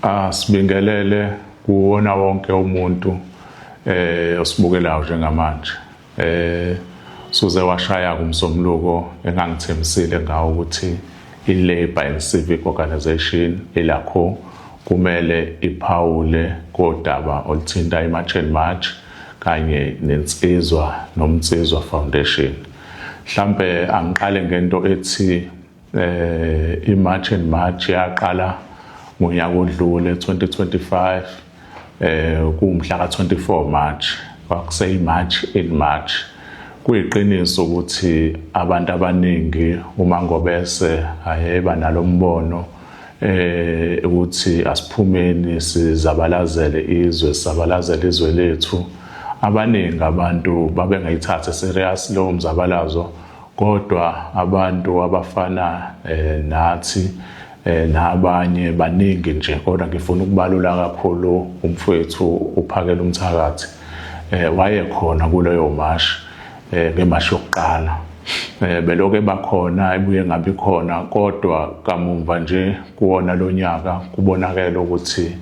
Asibingelele kuwona wonke umuntu osibukelayo njengamanje. Suze washaya kumsombuluko engangithembisile ngawo ukuthi i-Labour and Civic Organisation, iLACO, kumele iphawule kodaba oluthinta i-March and March kanye neNsizwa noMnsizwa Foundation. Mhlambe angiqale ngento ethi i-March and March yaqala ngonyaka odlule 2025, kuwumhla ka-24 March, kwakuseyi March in March. Kuyiqiniso ukuthi abantu abaningi uma ngobese ayeba nalombono ukuthi asiphumeni sizabalazele izwe, sizabalazele izwe lethu, abaningi abantu babengayithatha serious lowo mzabalazo. Kodwa abantu abafana nathi nabanye baningi nje, kodwa ngifuna ukubalula kakhulu umfowethu uPhakela Umthakathi, wayekhona kuleyo mashi, ngemashi yokuqala. Belokhu ebakhona, ebuye ngabi khona, kodwa kamumva nje kuwona lonyaka kubonakele ukuthi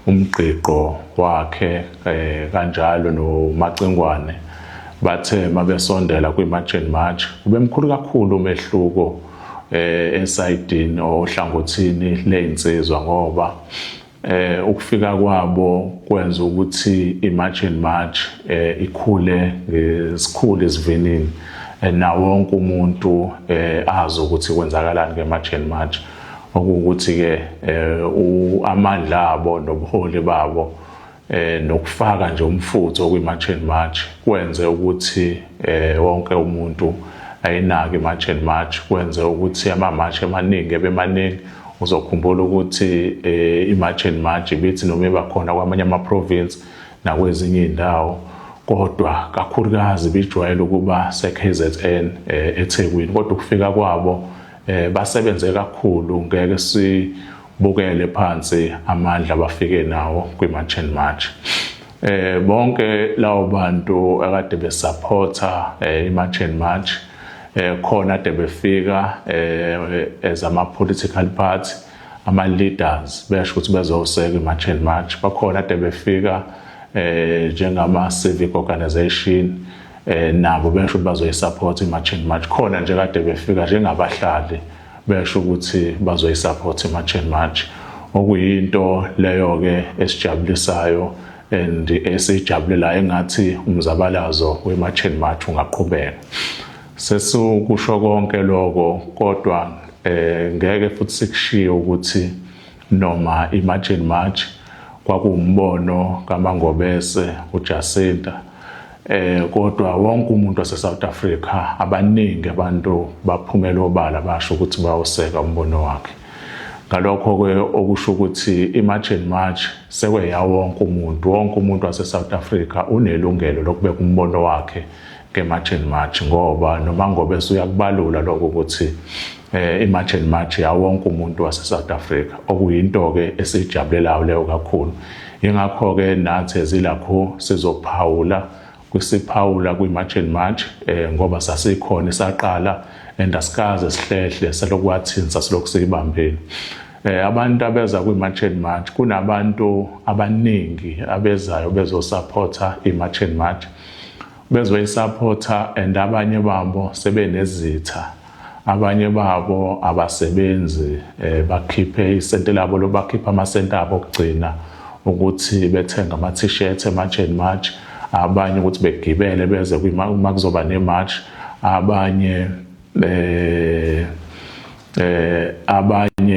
umgqiqo wakhe kanjalo noMacingwane bathe mabesondela kwi-March and March kube mkhulu kakhulu umehluko esayidini ohlangothini lezinsizwa, ngoba ukufika kwabo kwenza ukuthi i-March and March ikhule ngesikhulu isivinini, na wonke umuntu azi ukuthi kwenzakalani nge-March and March. Okuwukuthi ke amandla abo nobuholi babo nokufaka nje umfutho kwi-March and March kwenze ukuthi wonke umuntu ayinake i-March and March, kwenze ukuthi ama-march amaningi ebemaningi. Uzokhumbula ukuthi i-March and March ibithi noma iba khona kwamanye ama-province nakwezinye iy'ndawo, kodwa kakhulukazi bijwayele ukuba se-KZN, eThekwini. Kodwa ukufika kwabo, basebenze kakhulu, ngeke sibukele phansi amandla abafike nawo kwi-March and March. Bonke lawo bantu akade besupporta i-March and March, khona ade befika as ama political party, ama leaders, besho ukuthi bezoseka i-March and March, bakhona ade befika njengama civic organization, nabo besho ukuthi bazoyisupport i-March and March, khona nje kade befika njengabahlali besho ukuthi bazoyisupport i-March and March, okuyinto leyo ke esijabulisayo and esijabulelayo, engathi umzabalazo we-March and March ungaqhubeka. Sesukusho konke lokho, kodwa ngeke futhi sikushiye ukuthi noma i-March and March kwakuwumbono kaMangobese uJacinta, kodwa wonke umuntu wase South Africa, abaningi abantu baphumela obala basho ukuthi bayoseka umbono wakhe. Ngalokho ke okusho ukuthi i-March and March sekweya wonke umuntu, wonke umuntu wase South Africa unelungelo lokubeka umbono wakhe nge-March and March, ngoba noma ngobe uyakubalula lokho ukuthi i-March and March ya wonke umuntu wase South Africa, okuyinto ke esijabulelayo leyo kakhulu. Ingakho ke nathi ezilakho sizophawula kwisiphawula kwi-March and March, ngoba sasikhona isaqala and asikaze sihlehle, selokhu kwathinsa silokhu siyibambile. Abantu abeza kwi-March and March, kunabantu abaningi abezayo bezosupporta i-March and March, bezoyisupporta, and abanye babo sebenezitha, abanye babo abasebenzi, bakhiphe isente labo lobakhipha amasente abo okugcina ukuthi bethenga ama t-shirt e-March and March, abanye ukuthi begibele beze uma kuzoba ne-march, abanye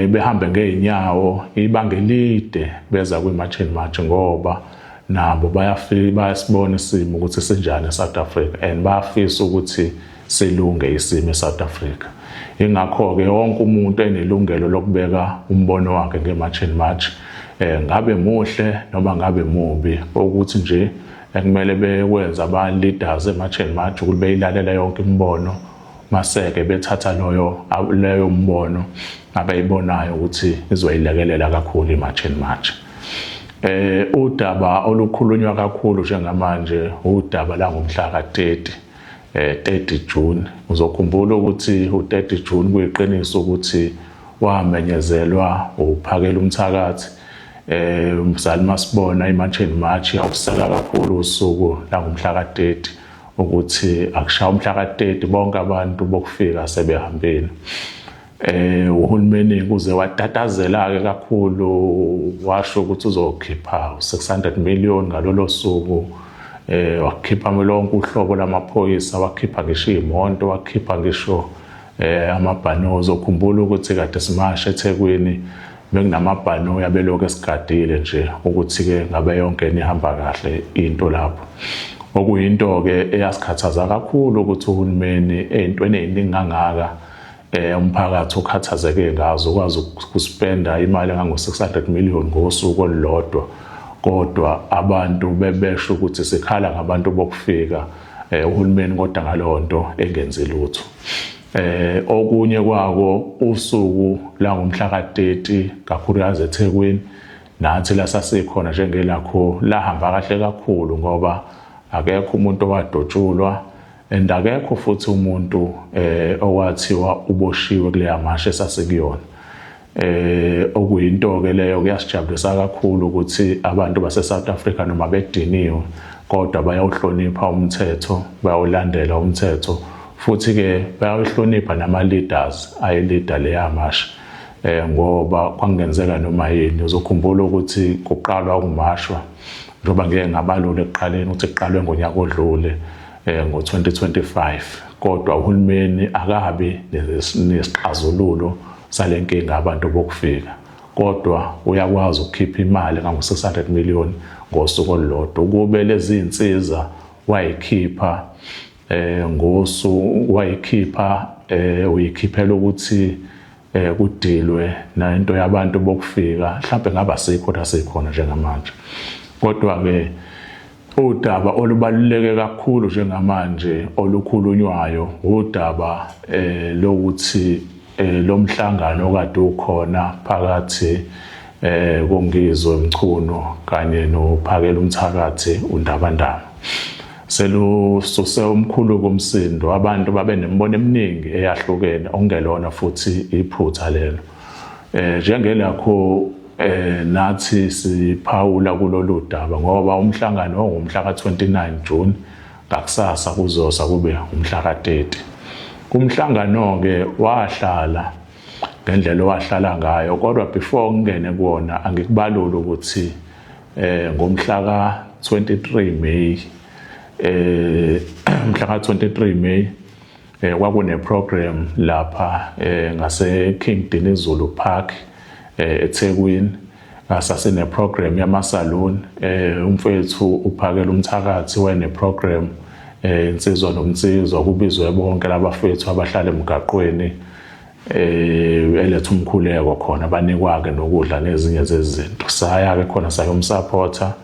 behambe ngeenyawo ibanga elide beza kwi-March and March, ngoba nabo bayafika bayasibona isimo ukuthi sinjani eSouth Africa and bayafisa ukuthi silunge isimo eSouth Africa. Ingakho-ke wonke umuntu enelungelo lokubeka umbono wakhe nge-March and March, ngabe muhle noma ngabe mubi. Ukuthi nje ekumele bekwenza aba-leaders e-March and March ukuthi beyilalela yonke imibono, maseke bethatha loyo leyo mbono abayibonayo ukuthi izoyilekelela kakhulu i-March and March. Udaba olukhulunywa kakhulu njengamanje udaba la ngomhla ka-30, 30 June. Uzokhumbula ukuthi u30 June kuyiqiniso ukuthi wamenyezelwa uPhakela Umthakathi. Umzali masibona iMarch and March yawuseka kakhulu usuku langomhla ka-30, ukuthi akushaya umhla ka-30 bonke abantu bokufika sebehambile. Uhulumeni kuze watatazela ke kakhulu, washo ukuthi uzokhipha 600 million ngalolo suku. Wakhipha lonke uhlobo lamaphoyisa, wakhipha ngisho imoto, wakhipha ngisho amabhanoyi. Ukhumbula ukuthi kade simasha eThekwini, bekunamabhanoyi abelokhu esigadile nje ukuthi ke ngabe yonke nihamba kahle into lapho, okuyinto ke eyasikhathaza kakhulu ukuthi uhulumeni ey'ntweni ey'ningi kangaka umphakathi ukhathazeke ngazo ukwazi ukuspenda imali engango-600 million ngosuku olulodwa, kodwa abantu bebesho ukuthi sikhala ngabantu bokufika, uhulumeni kodwa ngaleyo nto engenzi lutho. Okunye kwako, usuku la ngomhla ka-30, kakhulukazi eThekwini, nathi la sasikhona njengelakho, lahamba kahle kakhulu ngoba akekho umuntu owadotshulwa and akekho futhi umuntu owathiwa uboshiwe kuleya mashe esasikuyona, okuyinto ke leyo kuyasijabulisa kakhulu ukuthi abantu base South Africa noma bediniwe kodwa bayawuhlonipha umthetho, bayawulandela umthetho, futhi ke bayawuhlonipha nama leaders ayi-leada leya masha, ngoba kwangenzeka noma yini. Uzokhumbula ukuthi kuqalwa ukumashwa, njengoba ngeke ngabalula ekuqaleni ukuthi kuqalwe ngonyaka odlule, ngo-2025, kodwa uhulumeni akabi nesixazululo salenkinga abantu bokufika, kodwa uyakwazi ukukhipha imali engango-600 million ngosuku olulodwa. Ukube lezi zinsiza wayikhipha ngosu wayikhipha, uyikhiphela ukuthi kudilwe nento yabantu bokufika, mhlawumbe ngaba sikho la sikhona njengamanje. Kodwa ke udaba olubaluleke kakhulu njengamanje olukhulunywayo udaba lokuthi lo mhlangano okade ukhona phakathi koNgizwe Mchunu kanye noPhakela umthakathi uNdabandaba selususe umkhulu komsindo. Abantu babe nemibono eminingi eyahlukene, okungelona futhi iphutha lelo. Njengelakho nathi siphawula kulolu daba ngoba umhlangano ongumhla ka-29 June, ngakusasa kuzosa kube umhla ka-30. Kumhlangano ke wahlala ngendlela owahlala ngayo, kodwa before ngingene kuwona angikubalula ukuthi ngomhla ka-23 May, mhla ka-23 May kwakune program lapha ngase King Dinizulu Park eThekwini. Sasine program yama-saloon, umfethu uPhakela umthakathi wene program, insizwa nomnsizwa, kubizwe bonke labafethu abahlala emgaqweni, eletha umkhuleko khona, banikwa ke nokudla nezinye zezinto. Saya ke khona sayomsupporta,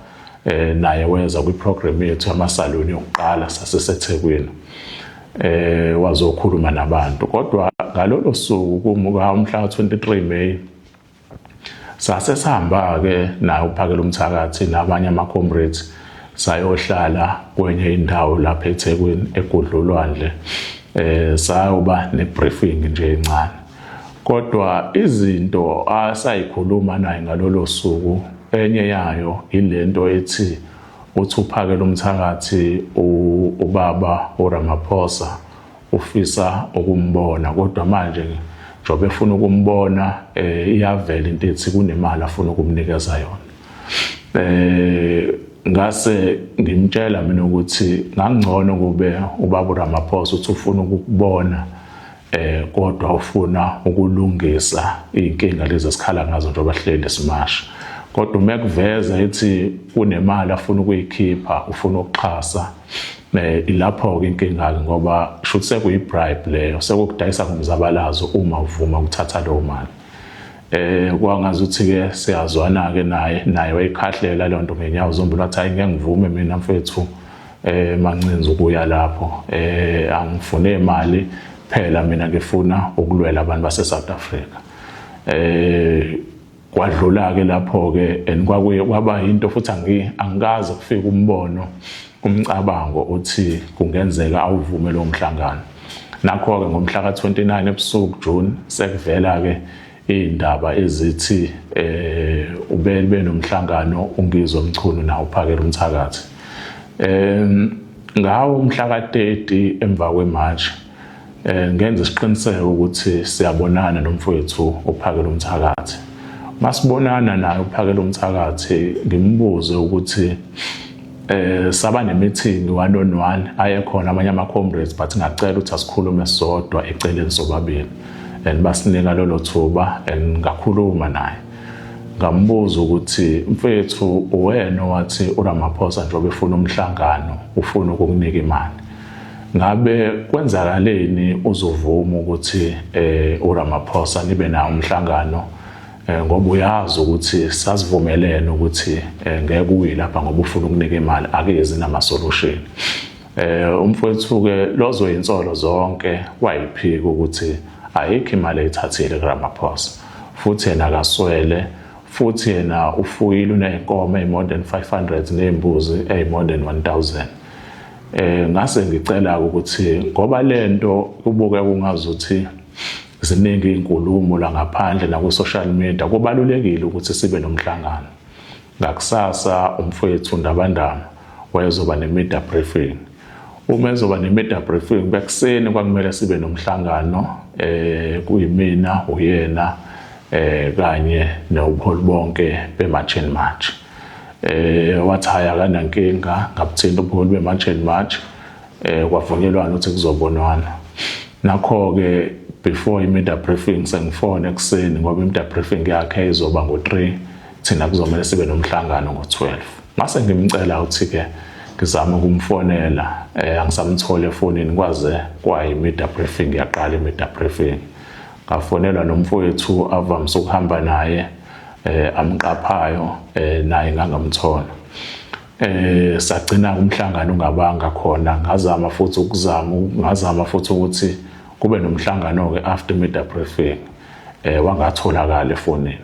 naye weza kwi-program yethu yama-saloon yokuqala saseseThekwini, wazokhuluma nabantu. Kodwa ngalolo suku kumuka umhla ka-23 May sase sihamba ke naye uPhakela umthakathi nabanye ama-comrades, sayohlala kwenye indawo lapha eThekwini egudlulwandle, sayoba ne-briefing nje encane. Kodwa izinto asayikhuluma naye ngalolo suku, enye yayo ilento ethi uthi uPhakela umthakathi ubaba uRamaphosa ufisa ukumbona, kodwa manje njengoba efuna ukumbona, iyavela into ethi kunemali afuna ukumnikeza yona. Ngase ngimtshela mina ukuthi ngangcono kube ubaba uRamaphosa uthi ufuna ukukubona, kodwa ufuna ukulungisa inkinga lezi esikhala ngazo njengoba hleli simasha, kodwa uma kuveza ethi kunemali afuna ukuyikhipha, ufuna ukuxhasa, ilapho ke inkinga ke, ngoba shuthi sekuyi-bribe leyo, sekukudayisa ngomzabalazo uma uvuma ukuthatha leyo mali. Kwangazuthi ke siyazwana ke naye, naye wayikhahlela leyo nto ngenyawo zombili, wathi, "Hayi, ngeke ngivume mina mfethu Mancinza ukuya lapho, angifune imali phela mina, ngifuna ukulwela abantu base South Africa." Kwadlula ke lapho ke and kwakuye kwaba into futhi angikaze kufika umbono, umcabango uthi kungenzeka awuvume lo mhlangano. Nakho ke ngomhla ka-29 ebusuku June sekuvela ke Iy'ndaba ezithi ubebe nomhlangano uNgizwe Mchunu nawo uPhakela Umthakathi. Ngawo umhla ka-30 emva kwe-March, ngenza isiqiniseko ukuthi siyabonana nomfowethu uPhakela Umthakathi. Masibonana naye uPhakela Umthakathi, ngimbuze ukuthi saba ne-meeting one on one, ayekhona amanye ama-comrades, but ngacela ukuthi asikhulume sodwa eceleni sobabili, and basinika lolo thuba and ngakhuluma naye. Ngambuza ukuthi, "Mfethu, uwena owathi uRamaphosa njengoba efuna umhlangano ufuna ukukunika imali, ngabe kwenzakaleni uzovuma ukuthi uRamaphosa nibe nawo umhlangano, ngoba uyazi ukuthi sasivumelene ukuthi ngeke uye lapha ngoba ufuna ukunika imali, akezi nama solution?" Umfowethu ke lozo insolo zonke wayiphika ukuthi ayikho imali ayithathile kuRamaphosa, futhi yena akaswele, futhi yena ufuyile, uney'nkomo eyi-more than 500 ney'mbuzi eyi-more than 1000. Ngase ngicela ukuthi ngoba lento kubuke kungazuthi ziningi izinkulumo la ngaphandle naku-social media, kubalulekile ukuthi sibe nomhlangano. Ngakusasa umfowethu Ndabandaba wayezoba ne-media briefing. Uma ezoba ne-media briefing bekuseni, kwakumele sibe nomhlangano, kuyimina, uyena, kanye nobuholi bonke be-March and March. Wathi hayi, akanankinga. Ngabuthinta ubuholi be-March and March, kwavunyelwana ukuthi kuzobonwana. Nakho ke before i-media briefing sengifone ekuseni, ngoba i-media briefing yakhe izoba ngo-3, thina kuzomele sibe nomhlangano ngo-12. Ngase ngimcela ukuthi-ke ngizame ukumfonela, angisamtholi efonini kwaze kwayi-media briefing yaqala i-media briefing. Ngafonelwa nomfowethu avamise ukuhamba naye, amqaphayo, naye ngangamthola. Sagcina umhlangano ungabanga khona. Ngazama futhi ukuzama, ngazama futhi ukuthi kube nomhlangano ke after media briefing, wangatholakala efonini.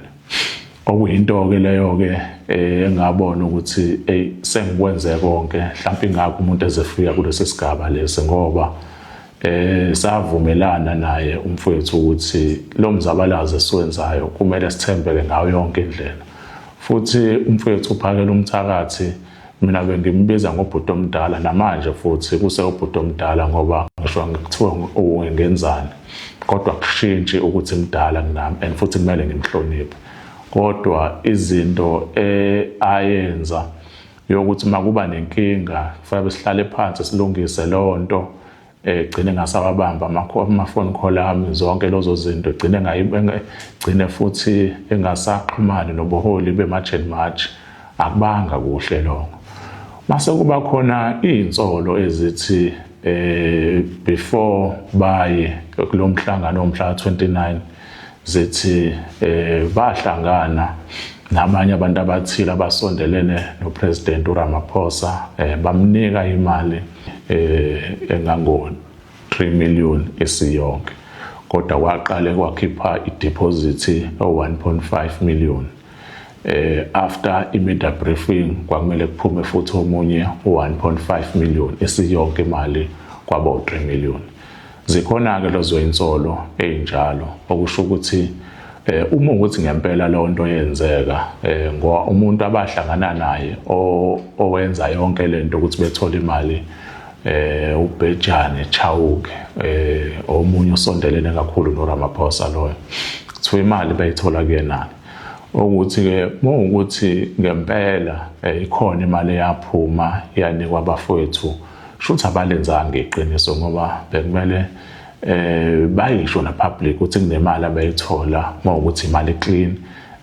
Okuyinto ke leyo ke engabona ukuthi hey, sengikwenze konke, mhlawumbe ingakho umuntu ezefika kulesi sigaba lesi, ngoba savumelana naye umfowethu ukuthi lo mzabalazo esiwenzayo kumele sithembeke ngayo yonke indlela. Futhi umfowethu uPhakela Umthakathi, mina bengimbiza ngobhuti omdala, namanje futhi kuse ubhuti omdala, ngoba ngisho ngikuthiwa ngenzani kodwa kushintshi ukuthi mdala kunami and futhi kumele ngimhloniphe. Kodwa izinto ayenza yokuthi makuba nenkinga kufanele sihlale phansi silungise leyo nto, egcine ngasawabamba ama-phone call ami, zonke lezo zinto, egcine gcine futhi engasaxhumani nobuholi be-March and March, akubanga kuhle lokho. Mase kuba khona iy'nsolo ezithi before baye kulo mhlangano womhla ka-29, zithi bahlangana nabanye abantu abathile abasondelene noPresident uRamaphosa, bamnika imali engango 3 million esiyonke, kodwa kwaqale kwakhipha i-deposit o 1.5 million. After i-media briefing kwakumele kuphume futhi omunye u1.5 million, esiyonke imali kwaba u3 million. Zikhona ke lezo insolo ezinjalo, okusho ukuthi uma ukuthi ngempela leyo nto yenzeka, ngoba umuntu abahlangana naye owenza yonke lento ukuthi bethole imali, uBhejane Chauke, omunye osondelene kakhulu noRamaphosa loyo, kuthiwa imali bayithola kuyena. Ukuthi ke mawukuthi ngempela ikhona imali eyaphuma yanikwa abafowethu, shuthi abalenzanga iqiniso, ngoba bekumele bayisho na public ukuthi kunemali abayithola. Mawukuthi imali clean,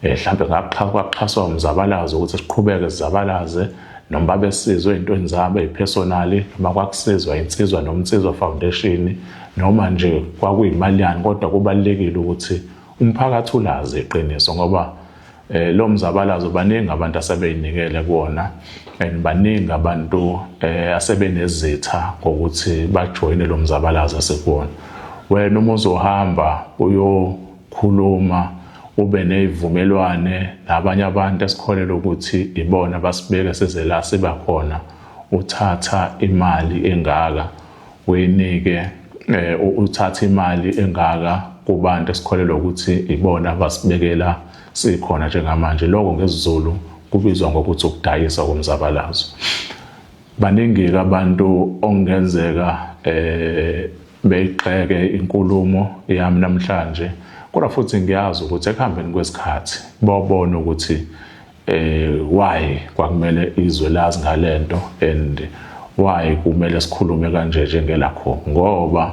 mhlambe ngakuxhaswa umzabalazo ukuthi siqhubeke sizabalaze, noma babesizwe ey'ntweni zabo ey'personally, noma kwakusizwa Insizwa noMnsizwa Foundation, noma nje kwakuyimali yani, kodwa kubalulekile ukuthi umphakathi ulazi iqiniso, ngoba lo mzabalazo baningi abantu asebeyinikele kuwona and baningi abantu asebenezitha ngokuthi bajoyine lo mzabalazo asekuwona. Wena uma uzohamba uyokhuluma, ube nezivumelwane nabanye abantu esikholelwa ukuthi ibona basibeke size la siba khona, uthatha imali engaka uyinike, uthatha imali engaka. kubantu esikholelwa ukuthi ibona abasibekela sikhona njengamanje. Lokho ngesiZulu kubizwa ngokuthi ukudayisa komzabalazo. Baningi-ke abantu okungenzeka beyigxeke inkulumo yami namhlanje, kodwa futhi ngiyazi ukuthi ekuhambeni kwesikhathi bobona ukuthi why kwakumele izwe lazi ngalento and why kumele sikhulume kanje njengelakho, ngoba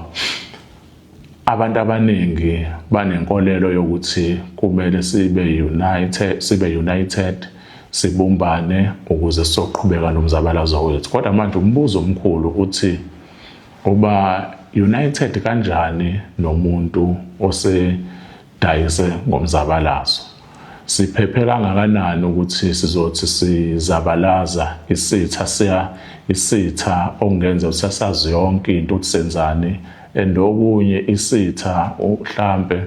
abantu abaningi banenkolelo yokuthi kumele sibe united, sibumbane ukuze sizoqhubeka nomzabalazo wethu. Kodwa manje umbuzo omkhulu uthi, uba united kanjani nomuntu osedayise ngomzabalazo? Siphephe kangakanani ukuthi sizothi sizabalaza isitha, siya isitha okungenza ukuthi sazi yonke into ukuthi senzani, and okunye isitha mhlambe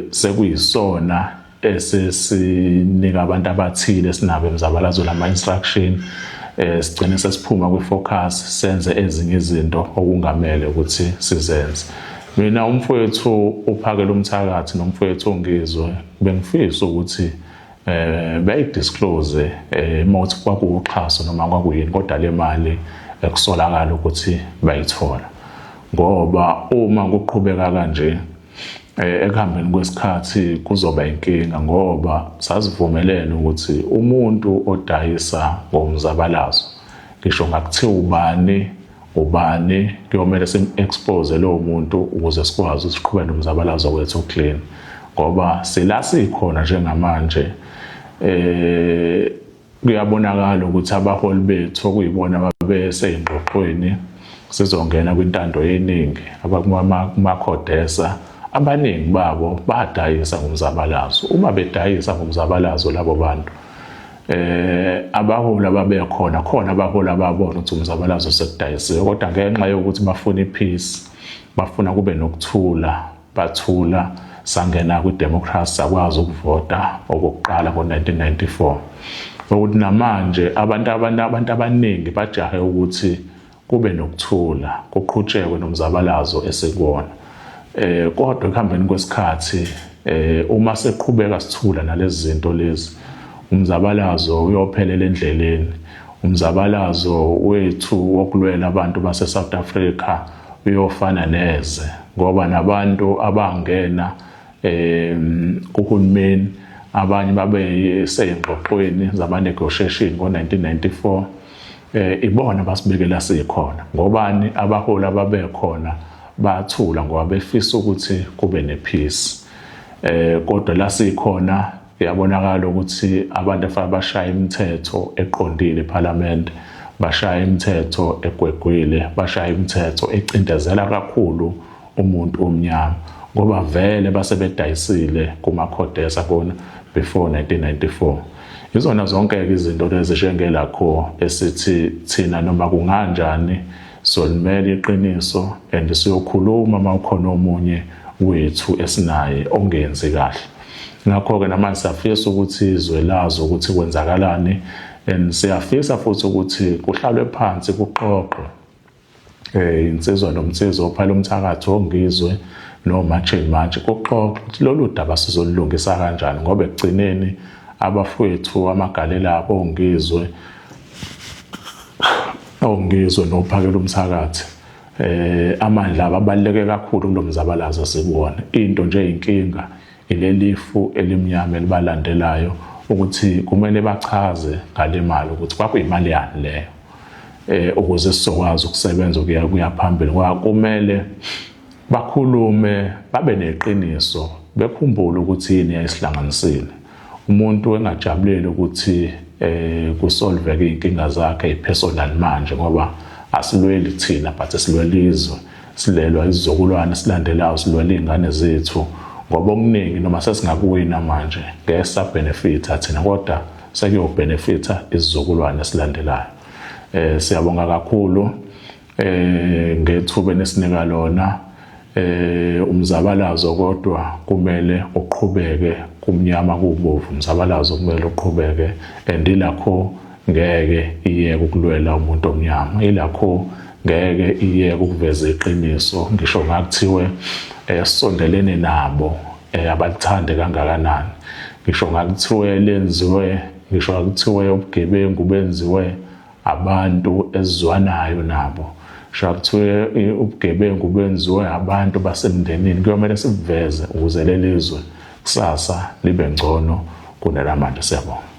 sekuyisona esesinika abantu abathile esinabo emzabalazweni ama instruction, sigcine sesiphuma kwi-focus, senze ezinye izinto okungamele ukuthi sizenze. Mina, umfowethu uPhakela umthakathi nomfowethu uNgizwe, bengifisa ukuthi beyidisclose mawuthi kwakuwuxhaso noma kwakuyini, kodwa le mali ekusolakala ukuthi bayithola, ngoba uma kuqhubeka kanje, ekuhambeni kwesikhathi kuzoba inkinga, ngoba sasivumelene ukuthi umuntu odayisa ngomzabalazo, ngisho ngakuthiwa ubani ubani, kuyomele sim-expose lowo muntu ukuze sikwazi ukuthi siqhubeke nomzabalazo wethu clean, ngoba sila sikhona njengamanje, kuyabonakala ukuthi abaholi bethu okuyibona babeseyingxoxweni sizongena kwintando yeningi, abakumaCODESA, abaningi babo badayisa ngomzabalazo. Uma bedayisa ngomzabalazo labo bantu, abaholi ababekhona khona, abaholi ababona ukuthi umzabalazo sekudayisiwe, kodwa ngenxa yokuthi bafuna ipeace, bafuna kube nokuthula, bathula. Sangena kwidemocracy, sakwazi ukuvota okokuqala ngo-1994. Ukuthi namanje abantu abaningi bajahe ukuthi kube nokuthula, kuqhutshekwe nomzabalazo esikuwona, kodwa ekuhambeni kwesikhathi, uma seqhubeka sithula nalezi zinto lezi, umzabalazo uyophelela endleleni. Umzabalazo wethu wokulwela abantu base South Africa uyofana neze, ngoba nabantu abangena kuhulumeni, abanye babe seyingxoxweni zama negotiation ngo-1994, ibona basibekela sikhona. Ngobani? Abaholi ababekhona bathula ngoba befisa ukuthi kube nepeace, kodwa la sikhona kuyabonakala ukuthi abantu afanele bashaya imithetho eqondile eParliament bashaya imithetho egwegwile, bashaya imithetho ecindezela kakhulu umuntu omnyama, ngoba vele basebedayisile kuma-CODESA kona before 1994. Izona zonke-ke izinto lezi njengelakho esithi thina noma kunganjani solimela iqiniso and siyokhuluma uma ukhona omunye wethu esinaye ongenzi kahle. Ngakho-ke namanje siyafisa ukuthi izwe lazi ukuthi kwenzakalani, and siyafisa futhi ukuthi kuhlalwe phansi, kuxoxwe, insizwa nomsizwa, oPhakela umthakathi, oNgizwe noMarch and March, kuxoxwe ukuthi lolu daba sizolulungisa kanjani, ngoba ekugcineni abafowethu amagalela abo oNgizwe noPhakela umthakathi, amandla abaluleke kakhulu kulomzabalazo sikuwona. Into nje inkinga ilelifu elimnyama elibalandelayo, ukuthi kumele bachaze ngale mali ukuthi kwakuyimali yani leyo, ukuze sizokwazi ukusebenza ukuya phambili. Ngoba kumele bakhulume, babe neqiniso, bekhumbule ukuthi yini yayisihlanganisile. Umuntu engajabuleli ukuthi kusolveke inkinga zakhe ipersonal manje, ngoba asilweli thina but silwela izwe, silelwa isizukulwane silandelayo, silwela izingane zethu, ngoba okuningi noma sesingakuwina manje ngeke sabenefita thina, kodwa sekuyobenefita isizukulwane esilandelayo. Siyabonga kakhulu ngethuba enisinika lona. Umzabalazo kodwa kumele uqhubeke, kumnyama kubovu, umzabalazo kumele uqhubeke, and ilakho ngeke iyeke ukulwela umuntu omnyama, ilakho. Ngeke iyeke ukuveza iqiniso ngisho ngakuthiwe sisondelene nabo abalithande kangakanani, ngisho ngakuthiwe lenziwe, ngisho ngakuthiwe ubugebengu benziwe abantu esizwanayo nabo, ngisho ngakuthiwe ubugebengu benziwe abantu basemndenini, kuyomele sibuveze ukuze lelizwe kusasa libe ngcono kunelamanje. Siyabonga.